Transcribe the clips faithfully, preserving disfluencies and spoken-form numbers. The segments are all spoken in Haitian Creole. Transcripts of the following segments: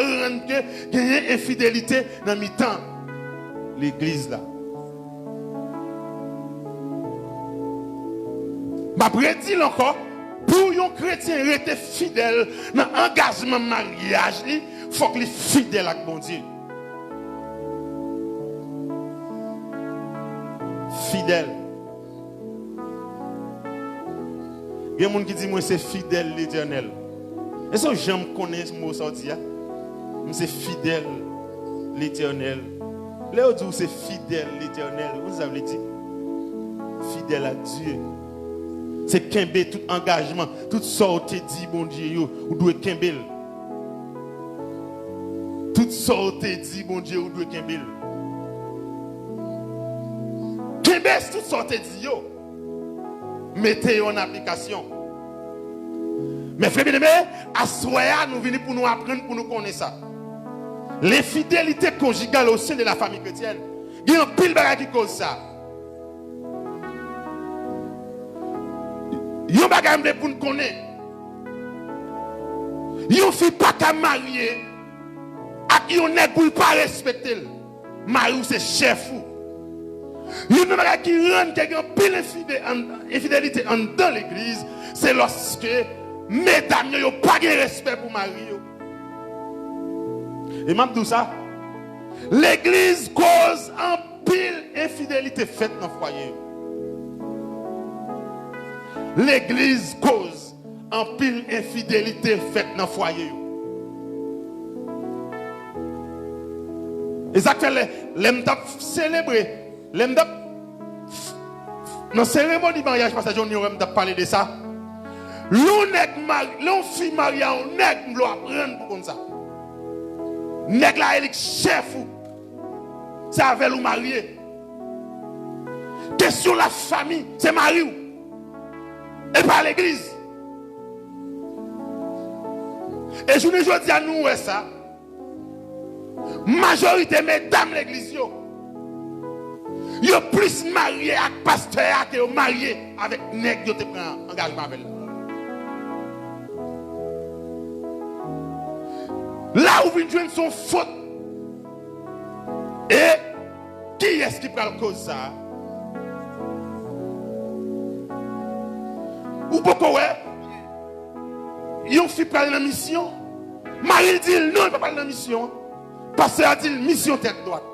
rann ke genyen enfidelite nan mitan legliz la. M ap redi l ankò, pou yon kretyen rete fidèl nan angajman maryaj li, fòk li fidèl ak Bondye. Fidèl. Gen moun ki di, "Mwen se fidèl Letènèl." Èske w janm konnen mo sa w di a? "M se fidèl Letènèl." Lè yo di w se fidèl Letènèl, ou konn sa vle di? Fidèl a Dye. Se kenbe tout angajman, tout sa w te di Bondye yo, ou dwe kenbe l. Tout sa w te di Bondye, ou dwe kenbe l. Kenbe tout sa w te di yo. Mete yo an aplikasyon. Men frè byeneme, aswè a, nou vini pou nou aprann, pou nou konnen sa. Lenfidelite konjigal o sen de la fami kretyèn. Gen anpil bagay ki koz sa. Yon bagay m vle pou n konnen. Yon fi pa ka marye ak yon nèg pou l pa respekte l. Mari w se chèf ou. Youn nan bagay ki rann ke gen anpil enfide-, an-, enfidelite anndan legliz, se lòske medam yo, yo pa gen respè pou mari yo. E m ap di w sa, legliz koz anpil enfidelite fèt nan fwaye yo. Legliz koz anpil enfidelite fèt nan fwaye yo. E sa k fè lè, lè m t ap selebre, lè m t ap nan seremoni maryaj, Pastè Johnny wè m t ap pale de sa. Lè yon nèg mari-, lè yon fi marye a yon nèg, m vle w aprann pou konn sa. Nèg la e li k chèf ou. Se avè l ou marye. Kesyon lafanmi, se mari w. E pa legliz. E jounen jodi a, nou wè sa. Majorite medam legliz yo, yo plis marye ak pastè a ke yo marye avèk nèg yo te pran angajman avè l la. La ou vin jwenn se yon fot. E kiyès ki pral koz sa a? Ou poko wè yon fi pral nan misyon, mari l di l non, li pa pral nan misyon an. Pastè a di l misyon tèt dwat.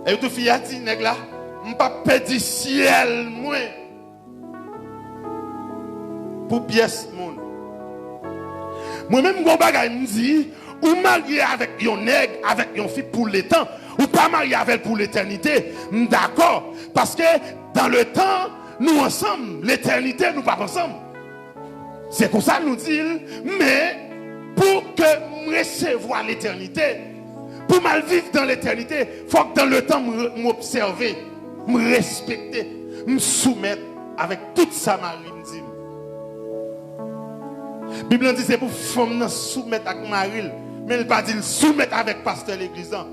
Epi tou fi a di nèg la, "M p ap pèdi syèl mwen pou pyès moun." Mwen menm, gon bagay m di, ou marye avèk yon nèg, avèk yon fi pou letan, ou pa marye avè l pou letènite. M dakò, paske dans le temps, nou ansanm, letènite, nou p ap ansanm. Se konsa nou di l, men pou ke m resevwa letènite, pou m al viv dans letènite, fòk dans le temps m re-, m obsève, m respekte, m soumèt avèk tout sa mari m di m. Bib lan di se pou fanm nan soumèt ak mari l, men l pa di l soumèt avèk pastè legliz lan.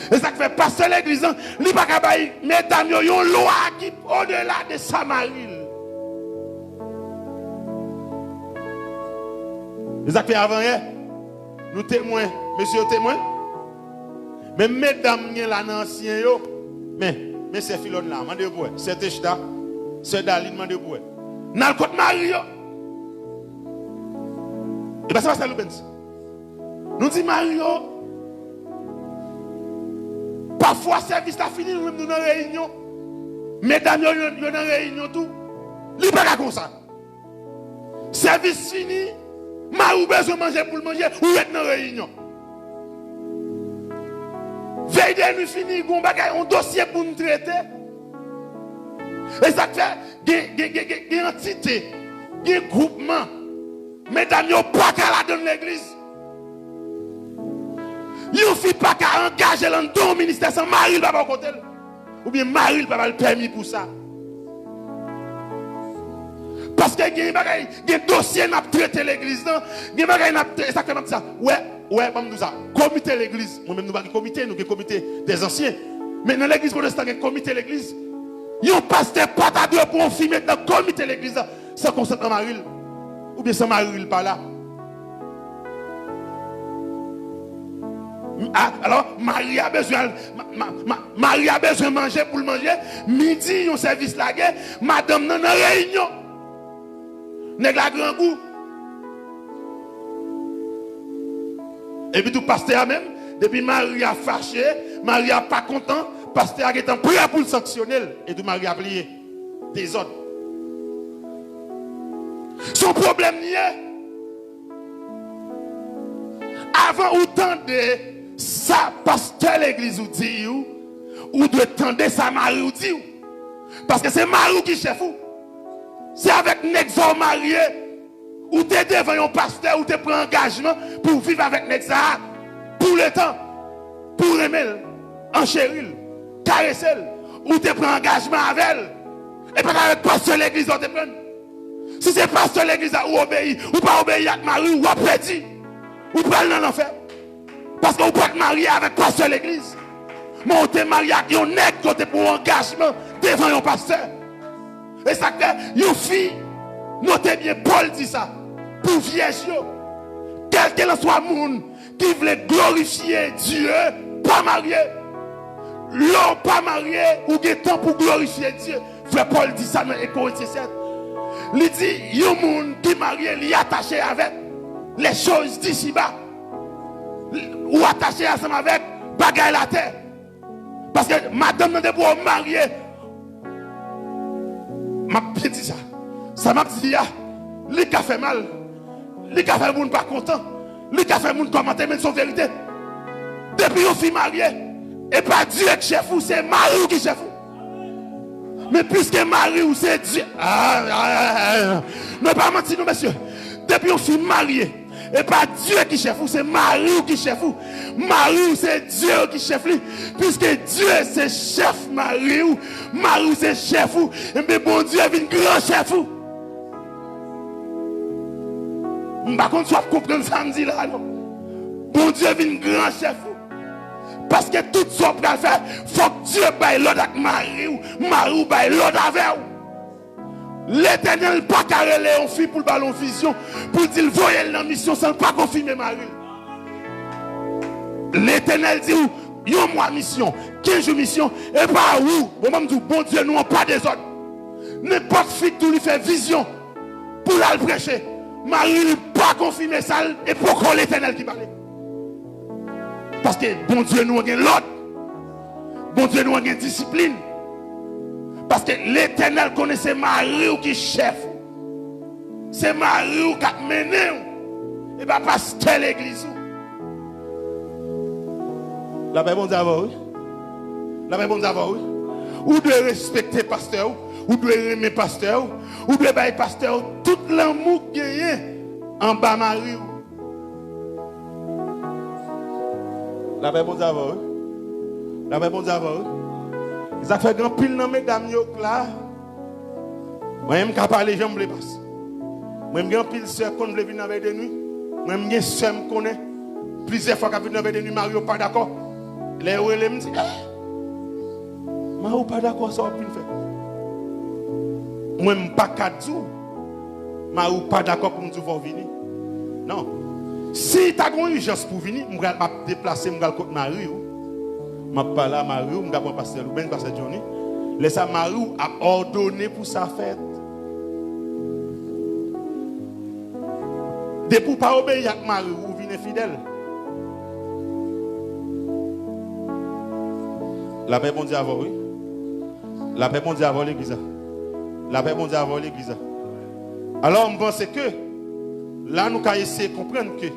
E sa k fè pastè legliz lan, li pa ka bay medam yo yon lwa ki odela de sa mari l. E sa k fè avanyè, nou temwen, mesye yo temwen. Men medam gen la nan ansyen yo, men, men sè Filòn la, mande yo pou wè. Sè Techda, sè Dalin, mande yo pou wè. N al kot mari yo. E pa se pa sè Loubens. Nou di mari yo, pafwa sèvis la fini, nou menm nou nan reyinyon. Medam yo, yo, yo nan reyinyon tou. Li pa ka konsa. Sèvis fini, mari w bezwen manje pou l manje, ou ret nan reyinyon. Vèy de nwi fini, gon bagay, on dosye pou n trete. E sa k fè, gen, gen, gen, gen, gen antite, gen gwoupman, medam yo pa ka ladan legliz. Yon fi pa ka angaje l anndan yon ministè san mari l pa ba l kote l. Oubyen mari l pa ba l pèmi pou sa. Paske gen bagay, gen dosye n ap trete legliz lan, gen bagay n ap trete, sa k fè m ap di sa. Wè, wè, ban m di w sa. Komite legliz, mwen menm nou pa gen komite, nou gen komite dèzansyen. Men nan legliz pwotestan gen komite legliz. Yon pastè pa ta dwe pran yon fi met nan komite legliz la san konsantman mari l. Oubyen san mari l pa la? A, alò, mari a bezwen al, ma, ma, ma, mari a bezwen manje pou l manje. Midi, yon sèvis lage, madanm nan nan reyinyon. Nèg la grangou. Epi tou pastè a menm, depi mari a fache, mari a pa kontan, pastè a gentan prè pou l sanksyone l. Epi tou mari a pliye. Dezòd. Se yon pwoblèm li ye. Avan ou tande sa pastè legliz ou di w, ou dwe tande sa mari w di w. Paske se mari w ki chèf ou. Se avèk nèg sa w marye. Ou te devan yon pastè, ou te pran angajman pou w viv avèk nèg sa a pou letan, pou w renmen l, ancheri l, karese l. Ou te pran angajman avè l. E pa t avèk pastè legliz la w te pran l. Si se pastè legliz la ou obeyi, ou pa obeyi ak mari w, w ap pèdi. Ou pral nan lanfè. Paske ou pa t marye avèk pastè legliz. Men ou te marye ak yon nèg ke w te pran yon angajman devan yon pastè. E sa k fè yon fi, note byen, Pòl di sa pou vyèj yo. Kèlkelanswa moun ki vle glorifye Dye, pa marye. Lè w pa marye, ou gen tan pou glorifye Dye. Frè Pòl di sa nan en Korentyen sèt. Li di, yon moun ki marye, li atache avèk les choses d'ici-bas. Ou atache ansanm avèk bagay latè. Paske madanm nan depi w marye, m ap byen di sa. Sa m ap di a, li ka fè mal. Li ka fè moun pa kontan. Li ka fè moun kòmante, men se yon verite. Depi yon fi marye, e pa Dye ki chèf ou, se mari w ki chèf ou. Men piske mari w se Dye. Ah, ah, ah, ah. Non, pa manti non, mesye. Depi yon fi marye, e pa Dye ki chèf ou, se mari w ki chèf ou. Mari w se Dye ki chèf li. Piske Dye se chèf mari w, mari w se chèf ou, enben Bondye vin gran chèf ou. M pa konn si w ap konprann sa m di la, non. Bondye vin gran chèf ou. Paske tout sa w pral fè, fòk Dye bay lòd ak mari w, mari w bay lòd avè w. Letènèl pa ka rele yon fi pou l ba l yon vizyon, pou l di l voye l nan misyon san l pa konfime mari l. Letènèl di w, yon mwa misyon, kenz jou misyon, e pa ou. Bon, ban m di w, Bondye nou an pa dezòd. Nenpòt fi k di w li fè vizyon pou l al preche, mari li pa konfime sa l, e poko Letènèl ki pale. Paske Bondye nou an gen lòd. Bondye nou an gen disiplin. Paske Letènèl konnen se mari w ki chèf ou. Se mari w k ap mennen w. E pa pastè legliz ou. Lapè Bondye avè w, wi. Lapè Bondye avè w, wi. Ou dwe respekte pastè w. Ou dwe renmen pastè w. Ou dwe bay pastè w tout lanmou k genyen anba mari w. Lapè Bondye avè w, wi. Lapè Bondye avè w, wi. E sa k fè gen anpil nan medam yo k la. Mwen menm m ka pale jan m vle, pas. Mwen menm gen anpil sè k konn vle vin nan vèy de nwi. Mwen menm gen sè m konnen plizyè fwa k ap vin nan vèy de nwi, mari yo pa dakò. Lè yo rele m, m di, eh! Mari w pa dakò sa w ap vin fè. Mwen m pa ka di w, mari w pa dakò pou m di w fò w vini. Non. Si ta gen yon ijans pou vini, m pral, m ap deplase, m pral kot mari w. M ap pale a mari w, m ka pran pastè Louben, pastè Johnny. Lè sa mari w ap òdone pou sa fèt. Depi w pa obeyi ak mari w, ou vin enfidèl. Lapè Bondye avè w, wi. Lapè Bondye avè w, legliz la. Lapè Bondye avè w, legliz la. Alò, m panse ke la, nou ka eseye konprann ke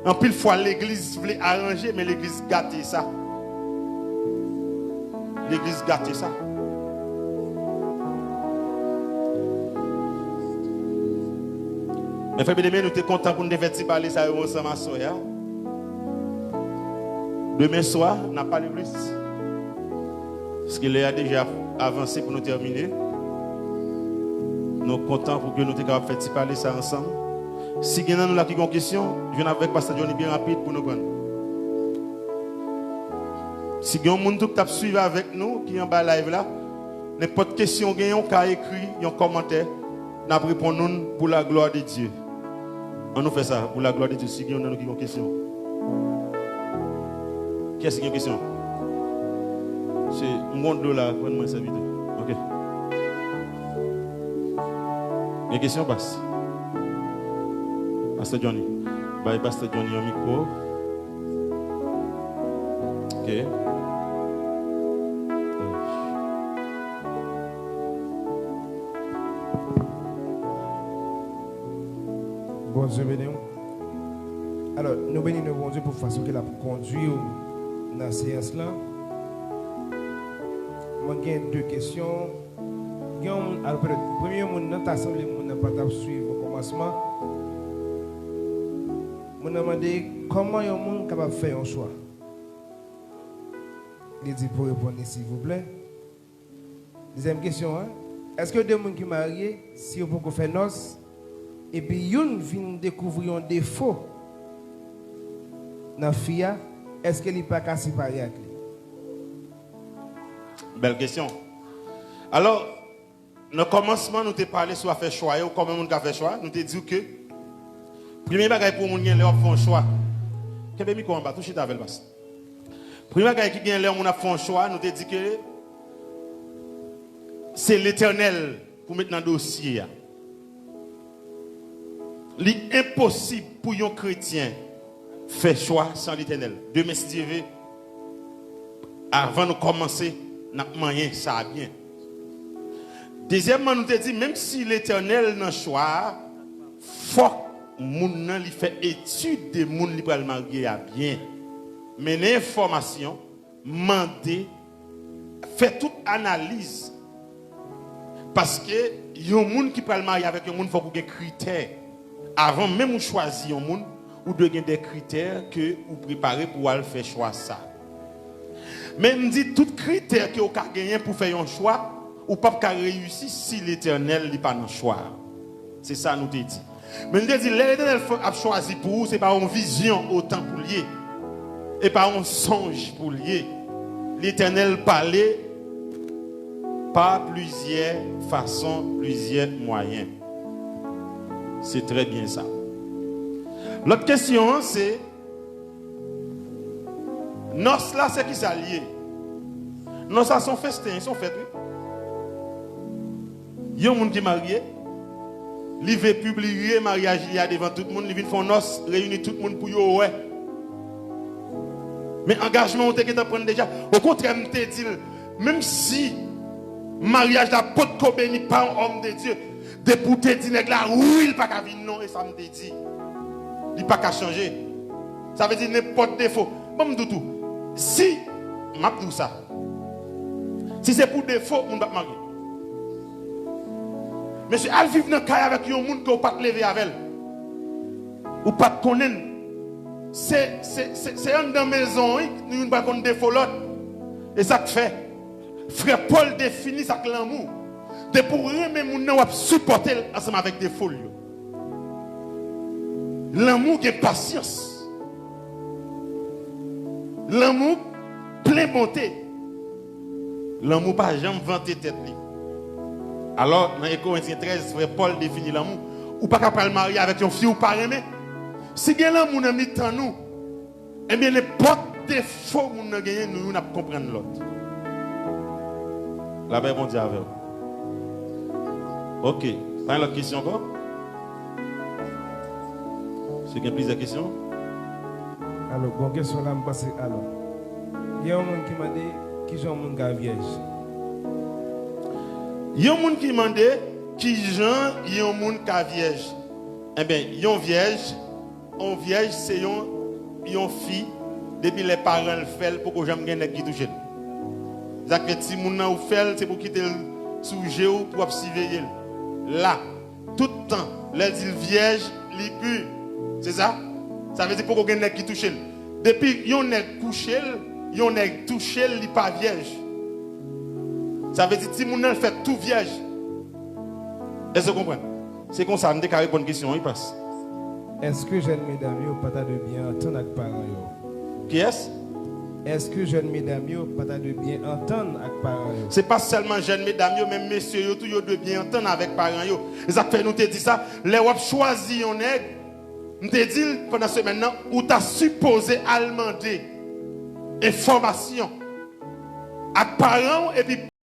anpil fwa, legliz vle aranje, men legliz gate sa. Legliz gate sa. Men frè Benjamin, nou te kontan pou nou te fè ti pale sa yo ansanm aswè a. Demen swa, n ap pale plis. Paske lè a deja avanse pou nou tèmine. Nou kontan pou ke nou te kapab fè ti pale sa ansanm. Si gen nan nou la ki gen kesyon, jwenn avèk pastè Johnny byen rapid pou nou konn. Si gen yon moun tou k t ap swiv avèk nou, ki anba live la, nenpòt kesyon w genyen, w ka ekri yon kòmantè, n ap reponn ou n pou la glwa de Dye. Ann nou fè sa, pou la glwa de Dye, si gen youn nan nou ki gen yon kesyon. Kiyès ki gen kesyon? Se, m gon dlo la, ban mwen sèvitè. Ok. Gen kesyon, pas? Pastè Johnny. Bay Pastè Johnny yon mikwo. Ok. Bondye beni w. Alò, nou beni nou Bondye pou fason ke l ap kondui w nan seyans lan. Mwen gen de kesyon. Gen yon moun, alò, petèt, premye moun nan ta sanble moun nan pa t ap swiv okòmansman. Moun nan mande, kòman yon moun kapab fè yon chwa? Li di pou reponn li, silvouplè. Dezyèm kesyon an, èske de moun ki marye, si yo poko fè nòs, epi youn vin dekouvri yon defo nan fi a, èske li pa ka separe ak li? Bèl kesyon. Alò, nan kòmansman, nou te pale sou afè chwa yo, kòman moun ka fè chwa. Nou te di w ke premye bagay pou yon moun gen lè w ap fè yon chwa, kenbe mikwo anba tou, chita avè l, pas. Premye bagay ki gen lè yon moun ap fè yon chwa, nou te di ke se Letènèl pou met nan dosye a. Li enposib pou yon kretyen fè chwa san Letènèl. Demen, si Dye ve, avan nou kòmanse, n ap manyen sa a byen. Dezyèmman, nou te di, menm si Letènèl nan chwa a, fòk moun nan li fè etid de moun li pral marye a byen. Mennen enfòmasyon, mande, fè tout analiz. Paske yon moun ki pral marye avèk yon moun, fòk ou gen kritè. Avan menm ou chwazi yon moun, ou dwe gen de kritè ke ou prepare pou w al fè chwa sa. Men m di, tout kritè ke w ka genyen pou fè yon chwa, ou p ap ka reyisi si Letènèl li pa nan chwa a. Se sa nou te di. Men nou te di, lè Letènèl fè, ap chwazi pou ou, se pa yon vizyon otan pou l ye. E pa yon sonj pou l ye. Letènèl pale pa plizyè fason, plizyè mwayen. Se trè byen sa. Lòt kesyon an, se, nòs la, se ki sa l ye? Nòs la, se yon festen, se yon fèt, wi. Yon moun ki marye, li vle pibliye maryaj li a devan tout moun, li vin fè yon nòs, reyini tout moun pou yo wè. Men angajman ou te gentan pran deja. Okontrè, m te di l, menm si maryaj la potko beni pa yon òm de Dye, depi w te di nèg la, wi, l pa ka vin non, e sa m te di. Li pa ka chanje. Sa vle di nenpòt defo. Ban m di w tou, si, m ap di w sa, si se pou defo, moun p ap marye. Mesye, al viv nan kay avèk yon moun ke w pa t leve avè l. Ou pa t konnen l. Se, se, se, se anndan mezon, wi, nou youn pral konn defo lòt. E sa k fè, frè Pòl defini sa k lanmou. Depi w renmen moun nan, w ap sipòte l ansanm avèk defo l yo. Lanmou gen pasyans. Lanmou plen bonte. Lanmou pa janm vante tèt li. Alò, nan en Korentyen trèz, frè Pòl defini lanmou. Ou pa ka pral marye avèk yon fi ou pa renmen. Si gen lanmou nan mitan nou, ebyen, nenpòt defo moun nan genyen, nou youn ap konprann lòt. Lapè Bondye avè w. Ok. Pa gen lòt kesyon ankò? Si gen plizyè kesyon? Alò, bon kesyon la, m panse, alò. Gen yon moun ki mande, kijan yon moun ka vyèj? Yon moun ki mande, kijan yon moun ka vyèj? Enben, yon vyèj, yon vyèj se yon, yon fi, depi lè paran l fè l, poko janm gen nèg ki touche l. Sa k fè timoun nan ou fè l, se pou kite l sou je w, pou w ap siveye l. La, tout tan, lè l di l vyèj, li pi. Se sa? Sa vle di poko gen nèg ki touche l. Depi yon nèg kouche l, yon nèg touche l, li pa vyèj. Sa vle di timoun nan fèt tou vyèj. Èske w konprann? Se konsa m te ka reponn kesyon an, wi, pas. Èske jèn medam yo pa ta dwe byen antann ak paran yo? Kiyès? Èske jèn medam yo pa ta dwe byen antann ak paran yo? Se pa sèlman jèn medam yo, men mesye yo tou, yo dwe byen antann avèk paran yo. E sa k fè nou te di sa, lè w ap chwazi yon nèg, M te di l pandan semèn nan, ou ta sipoze al mande enfòmasyon ak paran w epi